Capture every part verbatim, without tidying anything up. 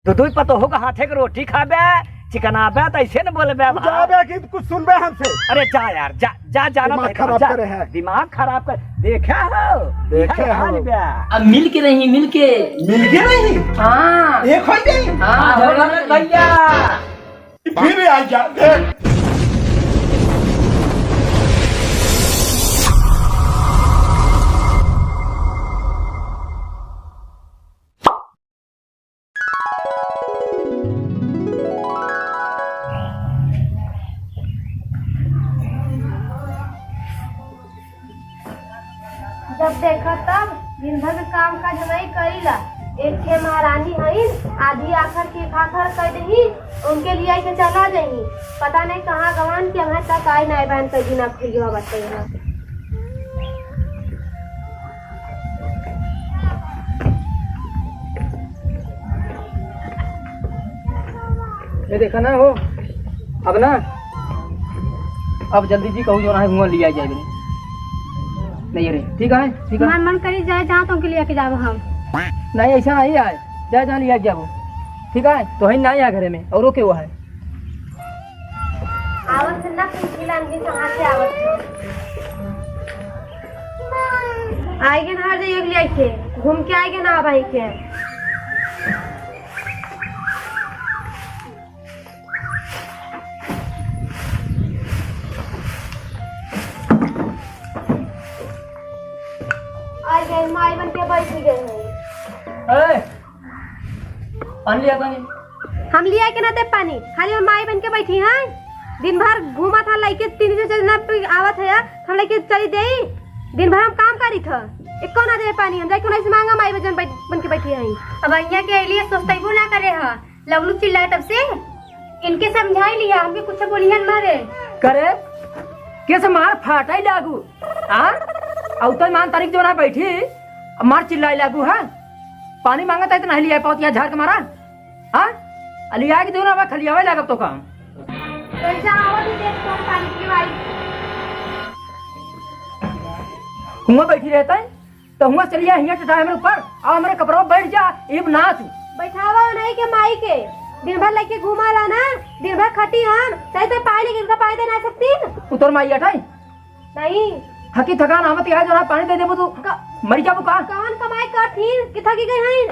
दुदुई पतोहू का हाथे के रोटी खाबे, चिकनाबे, त ऐसे न बोलबे तू भाई। जाबे कि कुछ सुनबे हमसे? अरे जा यार, जा, जा, जाना दिमाग तय खराब जा। करे है। दिमाग खराब कर, देखे हो? देखे यह हो। हाल बे। अब मिल के रही, मिल के। मिल के रही? हाँ। एक हो गई? हाँ, हाँ, हो हो गई। गई भैया। फिर आ जा, देख। जब देखा तब दिन भर के काम काज नहीं करीला। एक ठे महारानी हईन, आधी आखर के खाखर कर दही, उनके लिए के चला जाही। पता नहीं कहाँ गवान के, हमें तक आई नाय बहन कर बिना खुइया बताइए। ये देखा ना हो, अब ना, अब जल्दी जी कहूँ जो ना है, हुआ लिया जाए। नहीं रे, ठीक है, ठीक है। मन, मन करी जाए, जहाँ तुमके लिए के जाबो हम। नहीं, ऐसा नहीं आए, जाए जहाँ लिया जाबो, ठीक है। तो है नहीं आए घरे में, और ओके वो है। आवत से ना, कुछ मिलान के कहाँ से आवत है? आएगे ना, हर जगह ले आके घूम के आएगे ना भाई के। आ गए, माई बन के बैठ गए हैं। ए, पानी लिया, पानी। हम लिया के ना दे पानी, खाली हम माई बन के बैठी हैं। दिन भर घूमत है, लइके तीन से चार ना पे आवत है, हम लइके चली देई। दिन भर हम काम करी था, एको ना दे पानी, हम जाके उन्हीं से मांगा, माई बन, बन के बैठी हैं। अब अइया के लिए सोचतैबो ना करे हा, लगलू चिल्लाए तब से। इनके समझाई लिया, हमके कुछ बोलिहन मारे। करे, के से मार फाटाई लागू। आ? अउ तो मान तारीख जो ना बैठी, अब मार चिल्लाई लागू, हाँ? पानी मांगत है तो नहीं लिया पावत, यहाँ झाड़ के मारा, हाँ? अली आगे दो ना, मैं खलियावे लागब तो काम। कैसा आवत ही देख, कौन पानी पिवाई? हुआ बैठी रहता है, तो हुआ चलिया, हियाँ चटाई हमरे ऊपर, आ हमरे कपड़वा बैठ जा, इब नाच। बैठावा नहीं के माई के, दिन भर लेके घूमा ला ना, दिन भर खटी हम, सही से पाए लेकिन उनका पाए दे ना सकती। उ तोर माई अटाई? नहीं। थकी थकान आवत है, जरा पानी दे देबो तू। क-, मर जाबो का? कौन कमाई करत ही कि थकी गई हईन?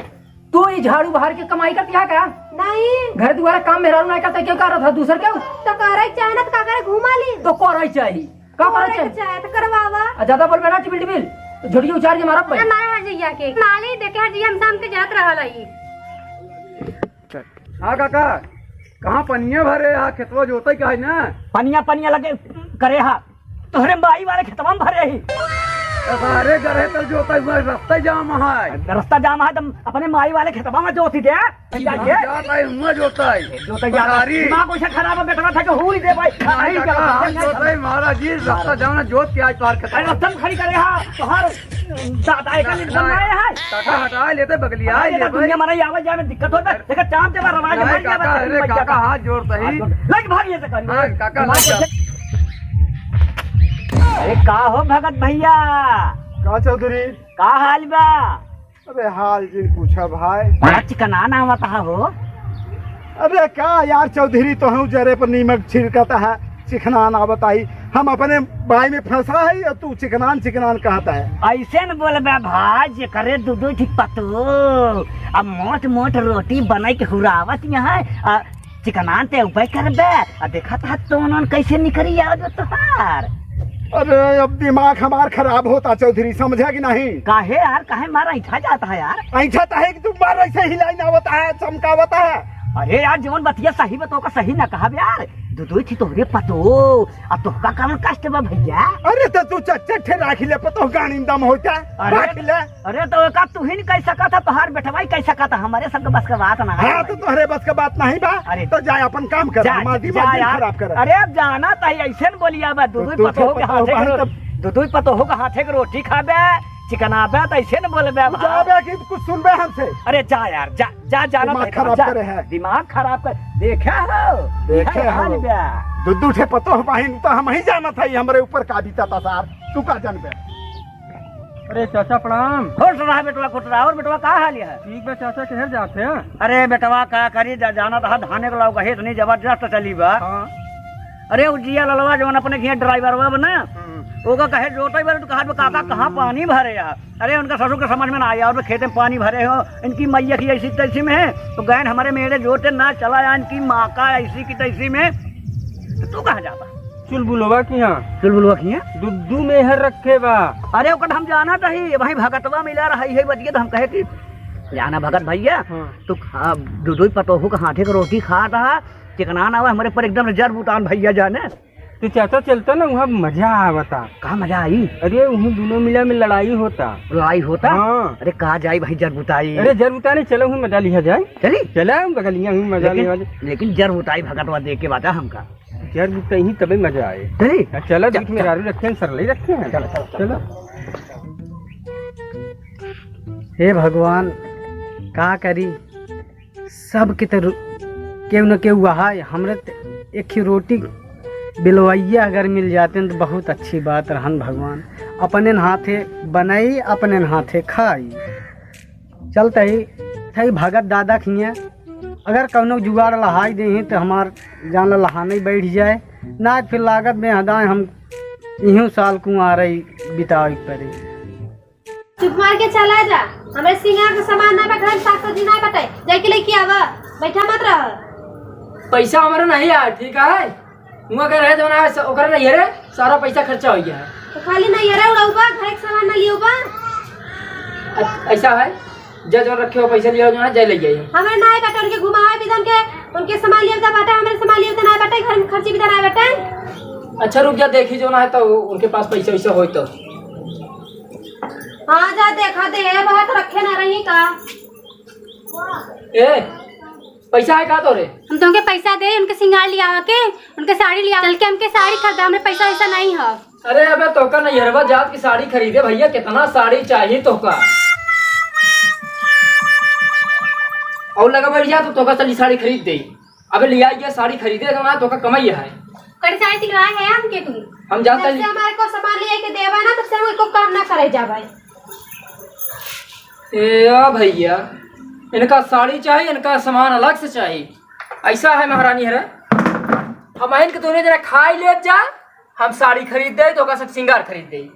तू ई झाड़ू बहार के कमाई करत है का? नहीं। घर दुआरा काम मेहरारू नहीं करता, क्यों कर रहा था दूसर के? तो करे चाहे ना तो का करे, घूमा ली। तो करे चाही। का करे करे चाही? चाहे तो करवावा। आ, ज्यादा बोलबे ना टिबिल टिबिल, तो झोटिया उचार के मारब भाई। ना मारा हर जइया के। माली देखे हर जइया हम शाम के जात रहल हई। हाँ काका, कहाँ पनिया भरे हा? खेतवा जोतई का है ना? पनिया, पनिया लगे करे हा, तोहरे माई वाले खेतवा में भरे ही। अरे गरे तल जोतई हुआ, रास्ता जाम है। रास्ता जाम है, तुम अपने माई वाले खेतवा में जोती दे। जाइए। जात है, हुआ जोतई। जोतई जात है। पथारी। दिमाग वैसे खराब है, बेटवा था कि हुई दे भाई। नहीं नहीं, काका, चलो, हाथ नहीं, जोतई, महाराज जी, रास्ता जाम है, जोत के आज पार करता अरे, है। रास्ता में खड़ी करे हा, तोहर दादा एक ना, दिन ना, बनाए है। काका, हटा लेते, बगलिया अरे, ले भाई। दुनिया मनाई, आवे जाए में दिक्कत होता है। देखा, चाम चला रहा है, नहीं, भाई, काका, आवे, अरे, बच्चा काका, का। हाथ जोड़ता ही। हाथ जोड़, लग भाग ये से कर। हाँ, काका, दिमाग लग जा। को अरे, का हो भगत भैया? का चौधरी? का हाल बा? अरे, हाल जिन पूछा भाई। बड़ा चिकनान आवत हा हो। अरे का यार चौधरी, तोहू जरे पर नीमक छिड़कत है, चिकनान आवत आई। हम अपने बाई में फंसा है और तू चिकनान चिकनान कहत है। ऐसे न बोलबे भाई, जेकरे दू दू ठे पतो, अब मोट मोट रोटी बनाई के हुरावत यहाँ, आ चिकनान ते उबे करबे, आ देखत हा तोन ओन कैसे निकरी आवत तोहार। अरे अब दिमाग हमार खराब होता चौधरी, समझा कि नहीं? काहे यार, काहे मार ऐंठा जाता है यार? ऐंठा तो है कि तू मार ऐसे हिलाई ना होता है, चमकावता है। अरे यार, जवन बतिया सही बा, तो का सही ना कहब यार। दू दू ठे तोहरे पतो, अब तोहका कवन कष्ट बा भैया? अरे तो तू चार चार ठे राखी ले, पतो गाड़ी में दम होता है, अरे, राखी ले। अरे तो का तू ही नहीं कह सकत है, तोहार बेटवा ही कह सकत है, हमारे सबके बस के बात ना है हाँ, भाई। तो तोहरे बस के बात नहीं बा, अरे, तो जाए अपन काम कर, जा, हमार जा दिमाग नहीं यार। खराब कर। अरे अब जाना तो है, ऐसे न बोलिया बा, दू तो दू तू पतोह के के पतोह हाथे के बा, रो-, तब दू दू पतोह के हाथे के रोटी खाबे, चिकनाबे, तो ऐसे न बोलबे तू भाई। जाबे कि कुछ सुनबे हमसे? अरे जा यार, जा, जा, जाना दिमाग तो खराब जा, करे है। दिमाग खराब कर, देखे हो? देखे यह हो। हाल बा। दू दू ठे पतोह बाहिन, तो हम ही जानत है, हमरे ऊपर का बीता था सार, तू का जानबे? अरे चाचा प्रणाम। खुश रहा बेटवा, खुश रहा। और बेटवा का हाल है? ठीक बा चाचा, केहर जात है? अरे बेटवा का करी, जा-, जाना रहा धाने को लाओ कहे, इतनी जबरदस्त चली बा। हाँ। अरे उ जिया ललवा जवन अपने घिया ड्राइवरवा बा ना, हम्म। ओका कहे जोतई बा तो कहा बा, "काका कहाँ पानी भरे यार?" अरे उनका ससुर के समझ में ना आया, और खेते में पानी भरे हो, इनकी मैया की ऐसी तैसी में है, तो गैन हमारे मेरे जोते ना चला या इनकी माँ का ऐसी की तैसी में, तो तू कहाँ जाता? चुलबुलवा की यहाँ। चुलबुलवा की यहाँ? दुद्दू मेहर रखे बा। अरे ओकर हम जाना तही, वहीं भगतवा मिला रहा है बतिया, तो हम कहे कि जाना भगत भैया, हाँ। तो खा, दुद्दू पतोहू का हाथे का रोटी खा रहा, चिकना ना हुआ हमारे पर एकदम जर बुतान भैया जाने। तो चाचा चलता ना, वहाँ मजा आवता। का मजा आई? अरे वहीं दोनों मिला में लड़ाई होता। लड़ाई होता? हाँ। अरे कहा जाई भाई जर बुताई। अरे जर बुताई नहीं, चलो वहीं मजा लिया जाए। चली? चला हम बगलिया वहीं मजा लेकिन, लिया जाए। लेकिन जर बुताई भगतवा देख के बाता हमका। जर बुताई ही तबे मजा आए। चली? हाँ, चलो चल, बीच में चल। रारू रखे हैं, सरले रखे हैं। चलो, चलो, चलो। चलो। हे भगवान, का करी? सबके त रो-, केहू न केहू वहा, हमरे त एक ही रोटी बिलवैया अगर मिल जाते न त बहुत अच्छी बात रहन भगवान। अपने न हाथे बनाई, अपने न हाथे खाई। चलते ही थे भगत दादा खिया, अगर कौनो जुगाड़ लहाई देही त हमार जान लहाने बैठ जाए, ना फिर लागत में हदाए हम इहू साल कुंवारे बितावे पड़े। चुप मार के चला जा। हमरे सिंगार के सामान ना बा, घर में साग सब्जी ना बटे। जाके लेके आवा, बैठा मत रह। पैसा हमारा नहीं आया, ठीक है? हुआ कर है जौन है, स-, ओकरे नहीं है रे, सारा पैसा खर्चा हो गया है। तो खाली नहीं है रे, उड़ाऊ बा, घर के सामान ना लियो बा। अ-, ऐसा है, जे जौन रखे हो पैसा लिया, जौन है, जाए ले जाइए। हमारे ना है बेटा, उनके घुमावे बिदन के, उनके सामान लिया था बेटा, हमारे सामान लिया था ना बेटा, घर में खर्ची बिदन आए बेटा। अच्छा रुक जा, देखी जौन है तो उनके पास पैसा वैसा होई तो। हाँ, जा देखा दे, बहुत रखे ना रही का। ए, पैसा है का तोरे? हम तुमके पैसा दे, उनके सिंगार लियावा के, उनके साड़ी लियावा। चल के हमके साड़ी खरीदा, हमरे पैसा वैसा नहीं है। अरे अबे तोका नैहरवा जात की साड़ी खरीदे भैया, कितना साड़ी चाहिए तोका? और लगा बैठ जा तो तोका चली साड़ी खरीद दे। अबे लिया ये साड़ी खरीदे तो ना, तोका कमाई है। कड़ी साड़ी सिलवाए है हमके तू। हम जानता जब से नहीं। हमारे को सामान लिया के देवा ना, तब से हम एको काम ना करे जा भाई। ए, आ भैया, इनका साड़ी चाहिए, इनका सामान अलग से चाहिए। ऐसा है महारानी है रे, हम इनके दोनों जना खाई ले जा, हम साड़ी खरीद दे, तो ओका सब सिंगार खरीद दे।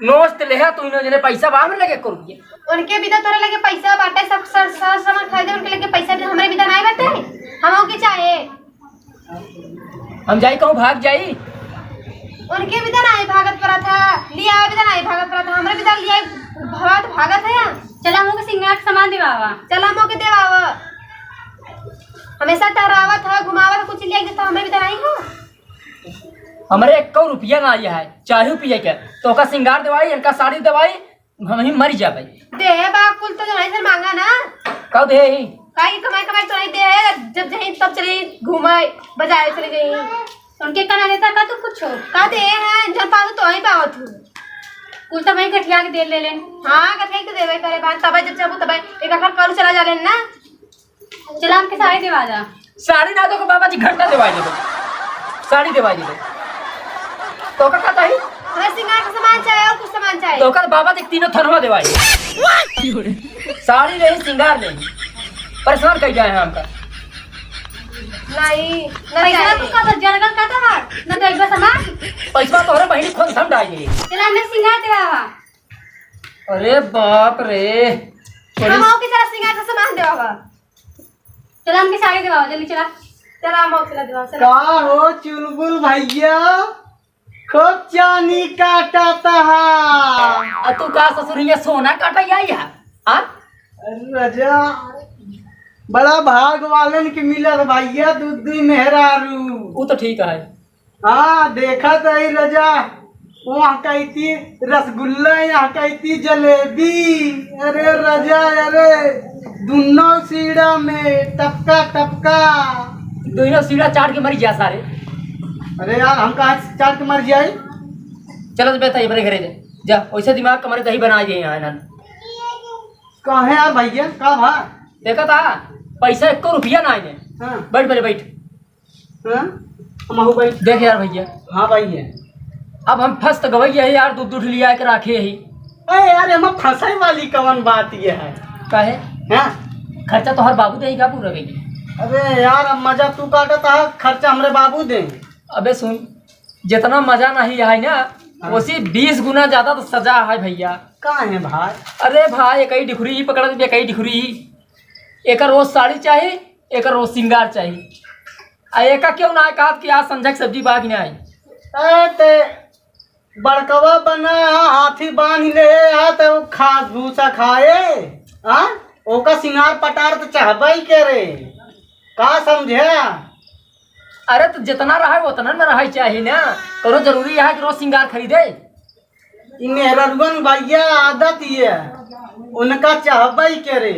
नोच ते लेहा, तू इन्हों जने पैसा बा हमरे लगे एको रुपया। उनके भी तो तोरे लगे पैसा बाटे, सब सर, सर सामान खरीदे, उनके लगे पैसा भी, हमरे भी तो नहीं बाटे, हम के चाहे। हम जाई कहूँ भाग जाई। उनके भी तो नहीं भागत पड़ा था, लिया भी तो नहीं भागत पड़ा था, हमरे भी तो लिया भागत, भागत है। चला हमके सिंगार के सामान दिवावा। चला हमके देवावा। हमेशा टहरावत है, घुमावत, कुछ लिया के तो हमें भी तो नहीं हो। हमरे एको रुपया ना आया है, चाहे पिए के, तो ओका सिंगार देवाई, इनका साड़ी देवाई, हम ही मर जाबे। दे बा, कुल तो जनाई से मांगा ना। कब दे ही? काहे कि कमाई, कमाई तो नहीं दे है, जब जहीं तब चली घूमे, बजाए चली गई। उनके कना देता का तू कुछ? का दे है, जब पाऊ तो ही पावत हूँ। कुल तो मैं गठिया के दे ले लेन। हाँ, गठिया के देवे करे बात, तबे जब जाबू तबे एक आखर करू चला जा लेन ना। चला हमके साड़ी देवा जा। साड़ी ना तो को बाबा जी घंटा देवाई देबे। साड़ी देवाई देबे। तो का कहता ही? हमें सिंगार का सामान चाहिए और कुछ सामान चाहिए। तो का बाबा जी तीनों थनवा देवाई। साड़ी नहीं, सिंगार नहीं। परेशान कर जाए हैं हमका। नहीं, नहीं पैसा चाहिए। तो का तो जरगल का तो है, न तो एक बार सामान। पैसा तो हरे बहिनी खोन धम डाई। चला हमें सिंगार देवा। अरे बाप रे। हम आओ की तरह सिंगार का सामान देवा। चला, हमके साड़ी देवावा, जल्दी चला। चला, हम चला देवा, चला। का हो चुलबुल भैया, खूब चानी काटत हा। आ तू का ससुर हियां सोना काटा आई हा? हाँ? अरे राजा, बड़ा भाग वालन के मिलत भैया, दू दू मेहरारू। उ तो ठीक है। हाँ, देखा तो ही रजा, वहाँ कहती रसगुल्ला, यहाँ कहती जलेबी। अरे रजा, अरे दुनो सीढ़ा में टपका टपका। दुनो सीढ़ा चाट के मरी जा सारे। अरे यार, हम कहाँ चाट के मर जाए? चलो तो बेटा, अपने घरे जा, जा, वैसे दिमाग कमरे दही बना दिए यहाँ इन्होंने। कहाँ है यार भैया, का भा? देखा था, पैसा एको रुपया ना आए। हाँ। बैठ पहले, बैठ। हाँ? हम आहू भाई। देख यार भैया। हाँ भाई है। अब हम फंस तो गवई है यार, दूध दूध लिया के राखे ही। अरे यार, एमा फंसइ वाली कवन बात ये है? काहे? हाँ? खर्चा तोहर बाबू देही का पूरा कइके? अरे यार, अब मजा तू काटत ह, खर्चा हमरे बाबू देही। अबे सुन, जितना मजा नहीं है ना, हाँ। उसी बीस गुना ज्यादा तो सजा है भइया। काहे भाई? अरे भाई, एकही डिखुरी ही पकड़त बे, एकही डिखुरी ही। एकर रोज साड़ी चाही, एकर रोज सिंगार चाही। आ एका केउ ना कहत कि आज संझा के सब्जी बा कि नाहीं? ए, ते बड़कवा बना, हाथी बांध ले, आ, त उ घास भूसा खाए, हाँ? ओका सिंगार पटार त चाहबइ करे, का समझे? अरे, त जितना रहइ, उतना न रहइ चाही ना। कउनो जरूरी है कि रोज सिंगार खरीदे? ई मेहररुअन भइया आदत ये, उनका चाहबइ करे।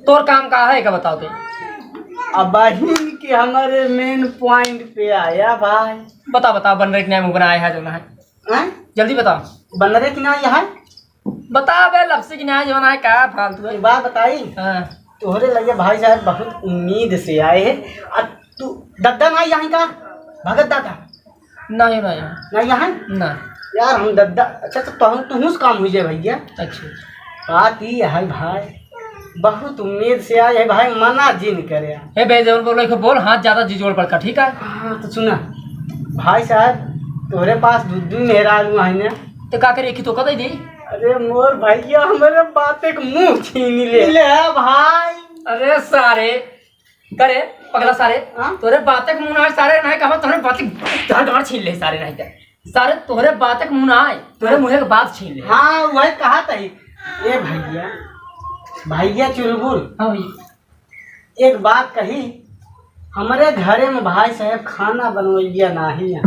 तोर काम का है, का बताओ तो? अब बहिन के हमारे main point पे आया भाई। बता, बता, बनरे के नाहीं मुँह बनाए है जो ना है। हैं? जल्दी बता। बनरे के नाहीं है? बता बे, लपसी के नाहीं जो ना है, का फालतू है? एक बात बताई? हाँ। तोहरे लगे भाई साहब बहुत उम्मीद से आए हैं। आ तू दद्दा ना यहाँ का? भगत दादा? नहीं, नहीं। ना यहाँ? ना। यार, हम दद्दा, अच्छा, तो तुहूँ, तुहूँ से काम हुई जाए भइया। अच्छा। बात ई है भाई, बहुत उम्मीद से आए है भाई, मना जिन करे। हे बे, जवन बोलो, एक बोल, हाथ ज्यादा जी जोड़ पड़का, ठीक है? हाँ, तो सुना, भाई साहब, तोहरे पास दू, दू मेहरारू है ना? तो का करे, एक ही तो कह दे। अरे मोर भइया, हमरे बाते के मुँह छीन ले। ले भाई। अरे सारे, करे, पगला सारे, हाँ? तोरे बाते के मुँह ना आए, सारे, नहीं कहबा, तोरे बाते के गांड छीन ले, सारे, नहीं ते। सारे, तोरे बाते के मुँह ना आए, तोरे मुँहे के बात छीन ले। हाँ, वही कहत ही। ए भइया, भइया चुलबुल। हाँ भइया। एक बात कही, हमरे घरे में भाई साहब खाना बनवइया नाहीं है।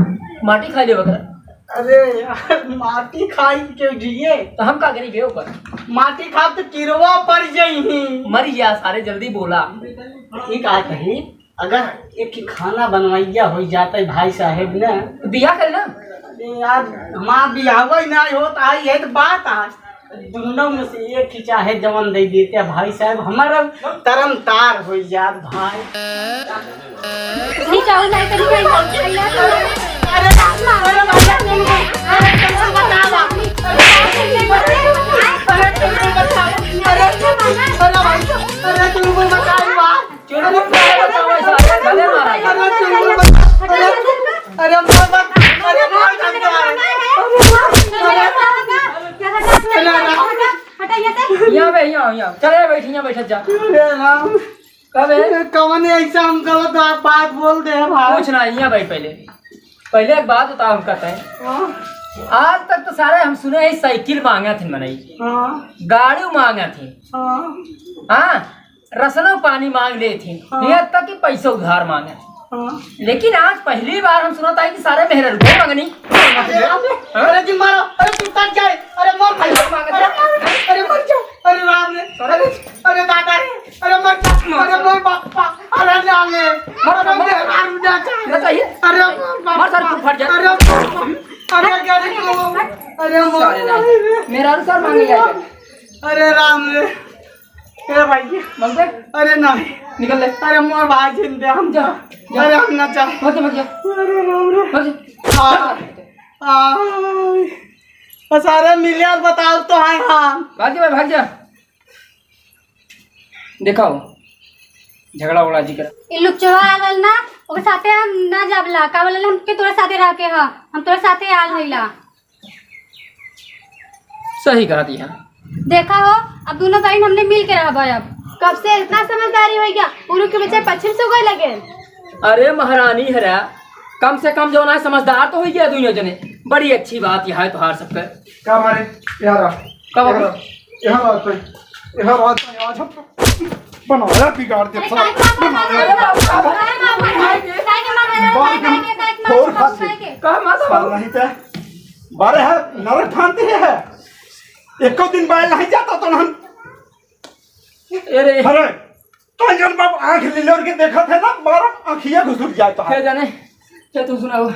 माटी खाइ लेबा का? अरे यार, माटी खाइ के जिए। तो हम का करी बे ओकर? माटी खाब तो किरवा पड़ जइही। मरी जा सारे, जल्दी बोला। ई का कही, अगर एक ठे खाना बनवइया होइ जात भाई साहब ने। तो बियाह कर ना। अरे यार, हमार बियाहवा ही नाहीं होत, आई है तो बात आज। दुनो में से एक ही चाहे जवन दे देते भाई साहब, हमारा तरम तार हो जात भाई। नहीं चावल नहीं तो नहीं खाएंगे। अरे, अरे भैया, तुम, अरे तुमको बताओ, अरे तुमको बताओ, अरे, अरे भाई, अरे तुमको बताओ बात। चुलबुल का बतावा सारे, भले मारा। अरे चुलबुल बता-, अरे, अरे मार मत, अरे मार मत। अरे, अरे, अरे, अरे, यहाँ बे, यहाँ, यहाँ। चले बैठ, यहाँ बैठ जा। अरे राम। कबे? कवन ऐसा हम गलत बात बोल दे भाई? कुछ ना, यहाँ बैठ पहले। पहले एक बात बताओ, हम कहते हैं। हाँ। आज तक तो सारे हम सुने हैं साइकिल मांगा थे मनई। हाँ। गाड़ी मांगा थे। हाँ। हाँ। रसनो पानी मांग ले थे, हाँ। यहाँ तक कि पैसा उधार मांगे। हाँ। लेकिन आज पहली बार हम सुना था कि सारे मेहररुआ मांगनी। अरे, हाँ? अरे जी मारो, अरे तू तक जाए, अरे मर भाई, मांगे अरे, थे। अरे मर जा, अरे राम रे, अरे, अरे दादा रे, अरे मर जा, अरे मोर बापा, अरे राम रे, मर, अरे मर। मेहरारू जा, जा। बताइए। अरे मोर बापा, मर सर, तू फट जा। अरे, अरे क्या रे तू, अरे मोर सारे राम। मेहरारू सर मांगे जाए। अरे राम रे। ए भाई। मंगबे? अरे नहीं। निकल ले। अरे मोर भाई जिंदे हम जा, जा। अरे हम ना जा। भाग जा, भाग जा। अरे राम रे। भाग जा। आ, आ, बस अरे मिले और बताओ तो है हाँ। भाग जा भाई, भाग जा। देखाओ, झगड़ा उगड़ा जी कर। ई लुच्चवा आलल ना, ओके साथे हम ना जाबला। का बोलल हमके तोरे साथे रह के ह, हम तोरे साथे आल हईला। सही कहत हिया। देखा हो, अब दुनो बहिन हमने मिल के रहबा अब। कब से इतना समझदारी होइ गया, पूरब के बजाय पश्चिम से उगए लगे। अरे महारानी हरा, कम से कम जौन है समझदार तो होइ गया दुनो जने। बड़ी अच्छी बात यह है तोहार सबके। का मारे? यहाँ रह। का बाबू? यहाँ रह, यहाँ रह, यहाँ रह। बनाया बिगाड़ दे, अरे, साला। काहे के मार रहा है? बनाया। अरे, बाबू, काहे के मार रहा है? बाल काहे के, काहे के, काहे के मार रहा है? और बाबू, खाते। काहे के? कहाँ माता बाबू? साला नहीं था। बारे है, नरक ठानते हैं। एको दिन बाहर नहीं जाता तो हम। अरे। अरे, तो जन बाप आँख लीलोर के देखत है ना, मारो आँखिया घुसुट जाए तो। क्या जाने? क्या तू सुनाओ?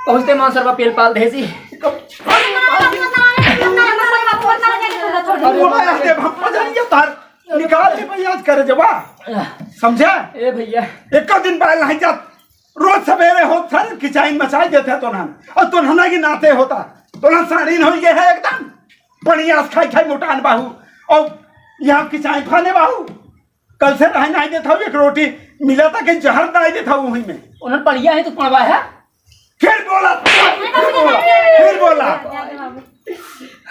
पहुँचते मां सरवा पेल पाल देसी। बोला यार, देव हम पता नहीं ये तार निकाल के कोई याद करे जबा। समझा? ए भैया। एक दिन बाहर नहीं जात, रोज सवेरे हो सर किचाइन मचाई देते तो ना, और तो ना की नाते होता। तोला साड़ीन होइ गए है एकदम। बढ़िया से खाई खाई मोटान बाहू। और यहाँ की चाय खाने बाहू। कल से रह नहीं देत हऊ, एक रोटी मिला था कि जहर डाल देत हऊ वहीं में। उन्हन पढ़िया है तो पढ़वा है। फिर बोला, फिर बोला, फिर बोला।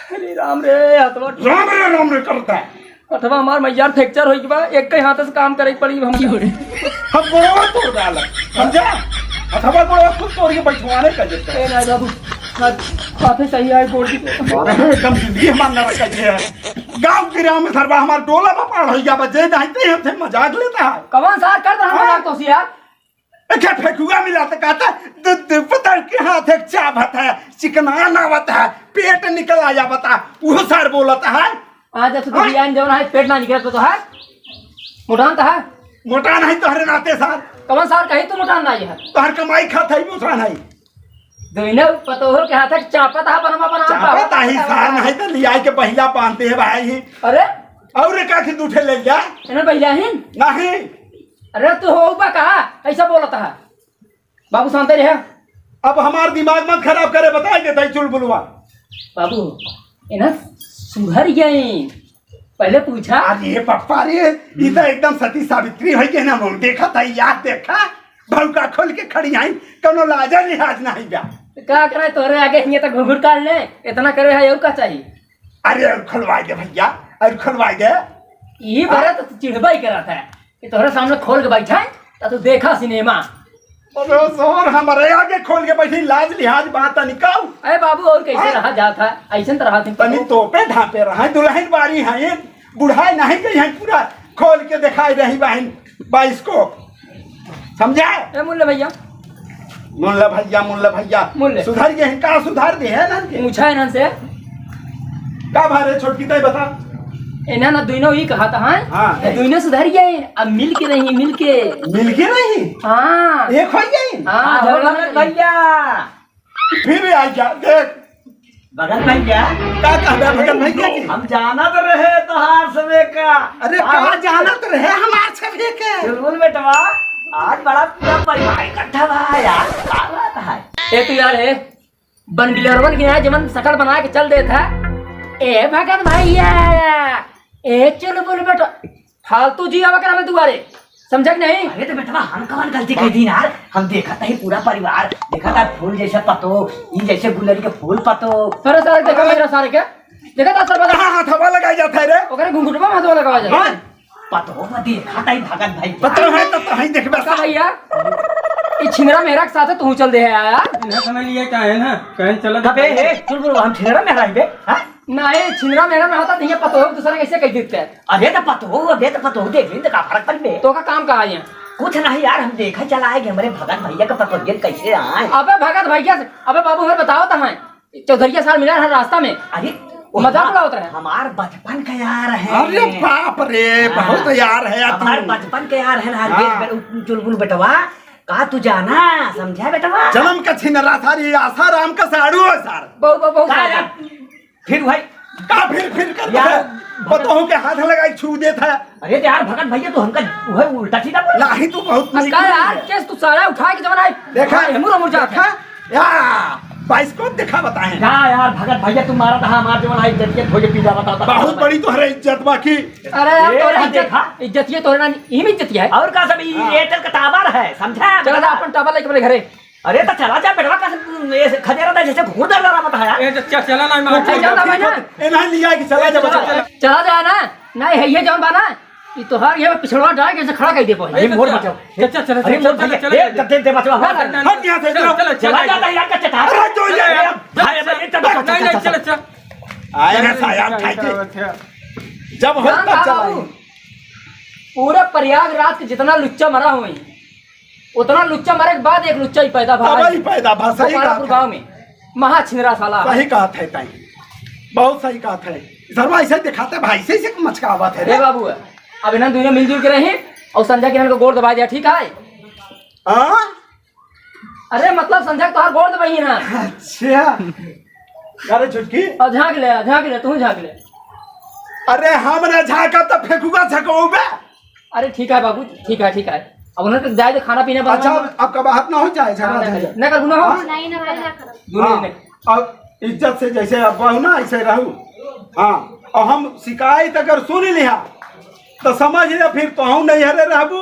अरे राम रे, हथवा राम रे, राम रे करता है। हथवा हमार मैयार fracture होई के बा, एक के हाथ से काम करे के पड़ी हमका। हम गोड़वा तोड़ डाला, समझा? हथवा गोड़वा खुद तोड़ के बैठवाने का जरूरत है। ए ना बाबू, हाथ, हाथे सही है, गोड़ की। अरे एकदम जिंदगी हमार नरक कर दिया है। गाँव गिराव में सरवा हमार डोला में पाड़ होइ गया बा, जे नहीं ते हमसे मजाक लेता है। कौन सार कर रहा हाँ? मजाक तो यार? अच्छा, फेकुआ मिला तो कहता, "दु-, दु-, पता के हाथ एक चाबत है, चिकना नावत है, पेट निकल आया बता।" वो सर बोलता है। आज तो हाँ? बिरयानी जौन है, पेट ना निकलत तो है। मोटान तो है। मोटान है तोहरे नाते सर। कौन सार कही तू मोटान नहीं है? तोहर कमाई खात है, मोटान है। दोनों पतोहो के हाथ एक चापत है, बनवा, बनवा, चापत पावा। ही सर, नहीं तो लिया के बहिला बांधते हैं भाई। अरे? और का थी दूठे ले जा? इन्हें बहिला ही? नहीं। अरे तू हो बा का? ऐसा बोलता है। बाबू शांत रहे। अब हमार दिमाग मत खराब करे, बताई देता है चुलबुलवा। बाबू, इन्हें सुधर गई। पहले पूछा। अरे पप्पा रे, ई तो एकदम सती सावित्री होइ गई ना, मुंह देखा था, याद देखा, भौका खोल के खड़ी आई, कोनो लाजा लिहाज नहीं बा। तो का करे, तोरे आगे हियां तक घुघुर काट ले, इतना करे है, और का चाहिए? अरे और खोलवाई दे भैया, और खोलवाई दे। ई बारे तो तू चिढ़बा ही करत है कि तोहरे सामने खोल के बैठा है, तो तू देखा सिनेमा। अरे सोर, हमारे आगे खोल के बैठी, लाज लिहाज बात निकाऊ। अरे बाबू, और कैसे हाँ? रहा जात है? ऐसे तो रहा थी तनी तोपे ढापे रहा, दुल्हन बारी है, बुढ़ाई नहीं गई है, पूरा खोल के दिखाई रही बहन बाइस्कोप, समझा? ए मुल्ले भैया, मुल्ला भैया, मुल्ला भैया, मुल्ले। सुधर गए हैं, का सुधार दे है ना के? पूछा है ना से। का भारे छोटकी ताई बता। इन्हें ना दोनों ही कहा था, हाँ? हाँ। ये दोनों सुधर गए, अब मिल के रही, मिल के। मिल के रही? हाँ। एक हो गई? हाँ, हाँ, हो झगड़ा गए। भैया। फिर आ गया, देख। भगत भैया। का कहबे भगत भैया की? हम जानत रहे तोहार सबे का। अरे, आज कहाँ जानत रहे हमार सबे के? चुलबुल बेटवा, आज बड़ा पूरा परिवार इकट्ठा बा यार, का बात है? ए तू यार, ए, बन बिलरवन के यहाँ जमन सकल बना के चल देत है। ए भगत भैया, ए चुलबुल बेटवा, फालतू जी आवा कर हमें दुआरे, समझा कि नहीं? अरे तो बेटवा, हम कौन गलती कर दी यार? हम देखत ही पूरा परिवार, देखत है फूल जैसे पतो, ई जैसे गुलरी के फूल पतो। अरे सारे देखा मेरा सारे के, देखा था सर बता। कहाँ हथवा लगाई जाता है रे? ओकरे घुंघुटवा में हथवा लगावा जाता है। हाँ? पतो में देखा था ही भगत भाई। पतो है तो, तो ही देखबे बता भैया, ई छिंदरा मेहरा के साथ तू चल दे है आया। इन्हें समय लिए का है ना, कहीं चला अबे, हे, चुलबुल, हम छिंदरा मेहरा ही बे, हाँ? ना, ए, छिंदरा मेहरा में होता तो ये पतोह दूसरा कैसे कह देते हैं? अरे तो पतोह, अबे तो पतोह देख लें तो का फर्क पड़ बे? तो का काम कहा है? कुछ नहीं यार, हम देखा चला आए कि हमारे भगत भैया का पतोहियन कैसे आए। अबे भगत भैया से, अबे बाबू हमें बताओ तो हैं, चौधरिया सार मिला है रास्ता में। अरे वो मजाक हमार, उड़ावत रहे। हमार बचपन का यार है। अरे बाप रे, हाँ। बहुत यार है यार हमार तू। बचपन के यार है ना, हाँ। देख बे-, चुलबुल बेटवा, का तू जाना, समझा बेटवा? जन्म का छिनरा सार, ये आसाराम का साड़ू है सार। बहु-, बहु-, बहुत का सारा यार? फिर भाई का फिर, फिर कर यार, दे? पतोहू के हाथ लगाई छू देत है। अरे तो यार भगत भैया, तू हमका वह उल्टा सीधा बोल। नहीं, तू बहुत अब नीक का बोल यार, रहा है। केस तू सारा उठा के जवन है, देखा? भाई, हमू रमू जात देखा? है। या, बाइस्कोप देखा बताए। जा यार भगत भैया, तू मारा था हमार जवन है, इज्जत के धोए पी जा, बता, बता, बहुत बता। बड़ी तोहरे इज्जत बाकी। अरे यार, ए, तोहरे हाँ, इज्जत, देखा? इज्जत ये तोहरे ना, इही में इज्जत है। और का सब, ई हाँ। एयरटेल का टावर है, समझा? चला जा अपन टावर लेके अपने घरे। अरे तो चला जा बेटवा, कैसे, ऐसे खदेरा था जैसे घूर दर्रा मत है यार। ए, च-, च-, चला ना, मैं अच्छा, चला जा भाई ना। ए, नहीं लिया कि चला जा, बचा। चला जा ना। नहीं है ये जौन बा ना, ये तोहार ये पिछड़वा डाल के ऐसे खड़ा कर दे पाए। अरे मोर बचाओ। चल, चल, चल, अरे चल, मोर चल, भैया, चल, दे, चल। दे, दे, बचाओ। ना, ना, ना, हट यहाँ से, चल, चल, चल, चल, चल, चल, चल। अरे जो ये चल, चल, भाई, चल, भाई, चल, चल, चल, नहीं, चल, नहीं, चल, चल, चल। चल। आए ना सायाब खाई के। चल, चल। जब हो जान तब का चलाओ। बाबू, पूरे प्रयागराज के जितना लुच्चा मरा हुआ है, उतना लुच्चा मरे के बाद एक लुच्चा ही पैदा भा तब है। ही पैदा भा, सही गोपालपुर बात है। गांव में महा छिंदरा साला। सही कहत है ताई, बहुत सही कहत है। सरवा ऐसे दिखाते भाई से, इसे मचकावत है रे रे। बाबू, अब इन्हन दुनिया मिलजुल के रही और संजय किरण को गोड़ दबा दिया, ठीक है? हाँ? अरे मतलब संजय तोहार गोड़ दबाई ना। अच्छा। अरे छुटकी। और झांक ले, झांक ले, तू झांक ले। अरे हम ना झांका तो फेंकूगा झकोबे। अरे ठीक है बाबू, ठीक है, ठीक है। अब उन्हें तो जाए दे, खाना पीना बना। अच्छा, अब, अब कब हाथ ना हो जाए, झगड़ा ना, झंझट। ना कर, ना हो। हाँ? नहीं, ना कर, ना कर। दोनों हाँ, ने। अब इज्जत से जैसे अब बहू ना, ऐसे रहू। हाँ, और हम शिकायत अगर सुन लिहा, तो समझ ले, फिर तोहू नैहरे रहबू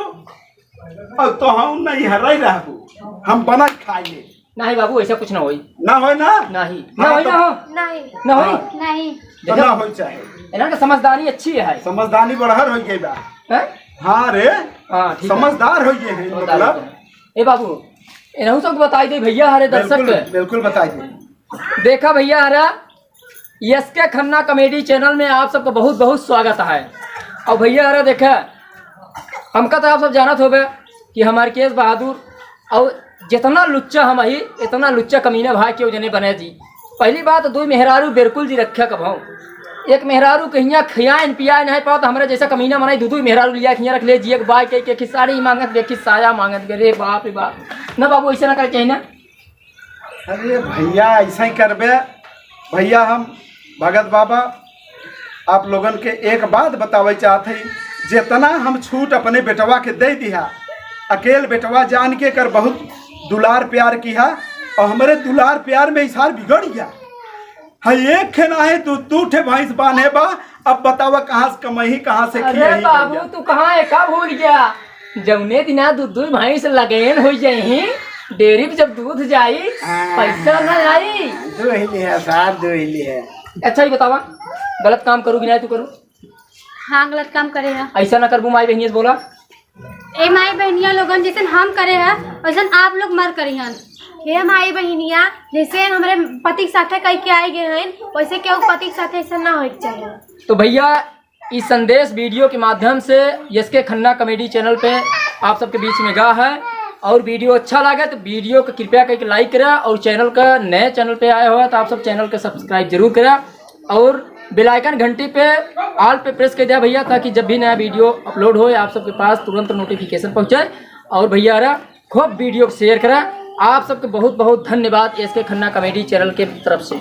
और तोहू नैहरे रहबू। हम बनत खाई ले। नहीं बाबू, ऐसा कुछ ना होई। ना होई ना? नहीं। हाँ, ना होई तो ना हो। नहीं। ना होई। हाँ। नहीं। तो देखो, ना होई चाहे। इन्हन का समझदारी अच्छी है। समझदारी बढ़हर हो गई बा। हैं? हाँ रे। हाँ, ठीक है। समझदार हो गए हैं, समझदार मतलब। हो गए। ए बाबू, इन्हू सबको बताई दे भैया, हरे दर्शक बिल्कुल, के। बिल्कुल बताई दे। देखा भैया हरा, एस के खन्ना कॉमेडी चैनल में आप सबका बहुत बहुत स्वागत है। और भैया हरा देखा, हमका तो आप सब जानत होबे कि हमार केस बहादुर और जितना लुच्चा हम ही, इतना लुच्चा कमीना भाई केहू जने बने जी। पहली बात, दुई मेहरारू बिल्कुल जी रखे कबहूँ। एक मेहरारू कहिया खियाइन पियाइन नहीं पावत, हमरे जैसा कमीना मनई दू दू मेहरारू लिया खिया रख ले जी। एक बाई के, के, के साड़ी मांगत, देखी साया मांगत, रे बाप रे बाप। ना बाबू, ऐसे ना करे चाहिए ना। अरे भैया, ऐसा ही करबे। भैया, हम भगत बाबा आप लोगन के एक बात बतावे चाहत हई, जितना हम छूट अपने बेटवा के दे दिहा, अकेल बेटवा जान के कर बहुत दुलार प्यार किहा, और हमरे दुलार प्यार में इसार बिगड़ गया है। एक खे ना है, दू दू ठे भैंस बांधे बा। अब बतावा, कहाँ से कमाई, कहाँ से अरे खियाई बाबू, भैया? तू कहाँ है, का भूल गया? जौने दिना दू दू भैंस लगेन हो जाई, डेयरी पे जब दूध जाई, हाँ। पैसा ना आई। दुहली है सार, दुहली है। अच्छा, ये बतावा, गलत काम करू कि नहीं तू करू? हाँ, गलत काम करे है। ऐसा ना करबू, माई बहनिया से बोला। ए माई बहनिया लोगन, जैसे हम करे है, वैसे आप लोग मर करिहन। हे माई बहनिया, जैसे हमरे पति के साथे कह के आए गए हैं, वैसे केहू पति के साथे ऐसा ना होए के चाहिए। तो भैया, इस संदेश वीडियो के माध्यम से एस के खन्ना कॉमेडी चैनल पे आप सबके बीच में गा है। और वीडियो अच्छा लगे तो वीडियो को कृपया करके लाइक करा, और चैनल का नए चैनल पे आए हो तो आप सब चैनल का सब्सक्राइब जरूर करा, और बेल आइकन घंटी पे ऑल पे प्रेस कर दिया भैया, ताकि जब भी नया वीडियो अपलोड हो आप सबके पास तुरंत नोटिफिकेशन पहुँचे। और भैया रा खूब वीडियो को शेयर करा। आप सबके बहुत बहुत धन्यवाद एस के खन्ना कॉमेडी चैनल के तरफ से।